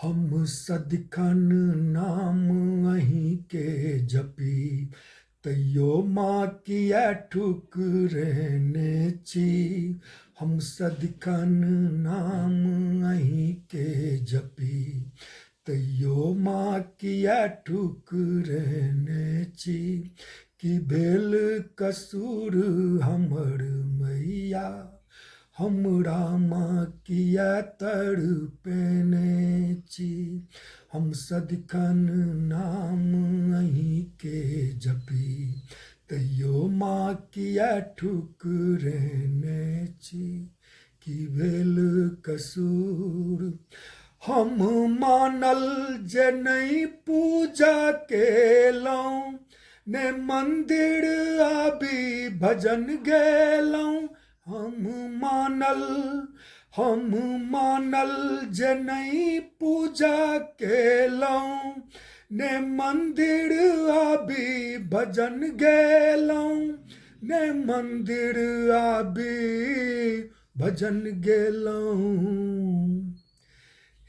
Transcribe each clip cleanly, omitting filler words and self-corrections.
हम सदिखन नाम अहीँके जपी, तैयो माँ किए ठुकरेने छी। हम सदिखन नाम अहीँके जपी, तैयो माँ किए ठुकरेने छी। की भेल कसूर हमर मैया, हमरा माँ किए तड़पेने छी। हम सदिखन नाम अहीँके जपी, तैयो माँ किए ठुकरेने छी। की भेल कसूर। हम मानल जे नहि पूजा केलहुँ, ने मन्दिर आबि भजन गेलहुँ। हम मानल, हम मानल जे नहि पूजा केलहुँ, ने मन्दिर आबि भजन गेलहुँ, ने मन्दिर आबि भजन गेलहुँ।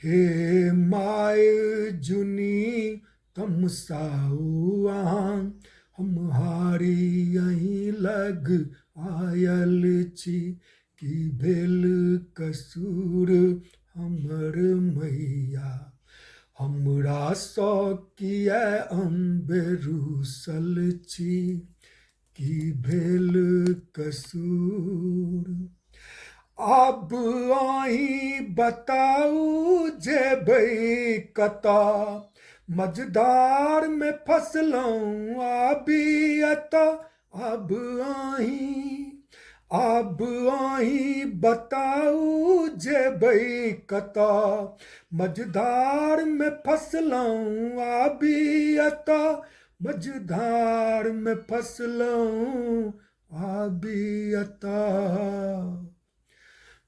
हे my जुनी तमसाउ अहाँ, हम हारी अहीं लग आयल छी। की भेल कसूर हमर मैया, हमरासँ किए अम्बे रूसल छी। की भेल कसूर। आब अहीं बताउ जेबै कतऽ, मझधारमे फसलहुँ आबि एतऽ। आब अहीं, आब अहीं बताउ जेबै कतऽ, मझधारमे फसलहुँ आबि एतऽ। मझधारमे फसलहुँ आबि एतऽ।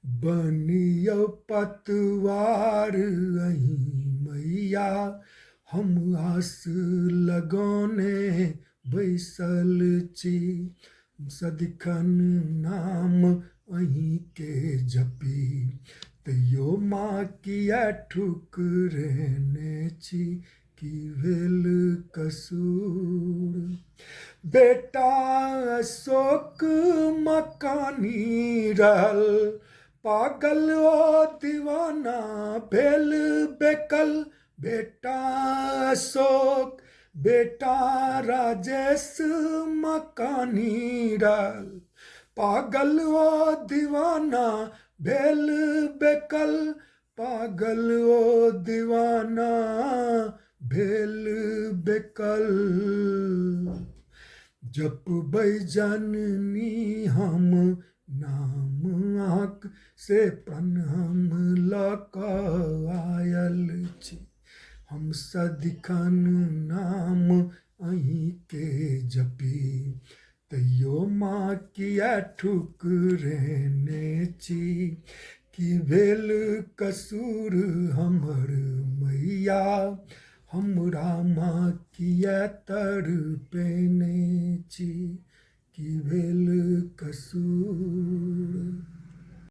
बनियौ पतवार अहीं मैया, हम आस लगौने बैसल छी। सदिखन नाम अहीँके जपी, तैयो माँ किए ठुकरेने छी। की भेल कसूर। बेटा अशोक मकानी रहल, पागल ओ दीवाना भेल बेकल। बेटा अशोक, बेटा राजेश मकानी रहल, पागल ओ दीवाना भेल बेकल। पागल ओ दीवाना भेल बेकल। जपबै जननी हम नाम अहाँक, से प्रण हम लऽ कऽ आयल छी। हम सदिखन नाम अहीँके जपी, तैयो माँ किए ठुकरेने छी। की भेल कसूर हमर मैया, हमरा माँ किए तड़पेने छी। की भेल कसूर।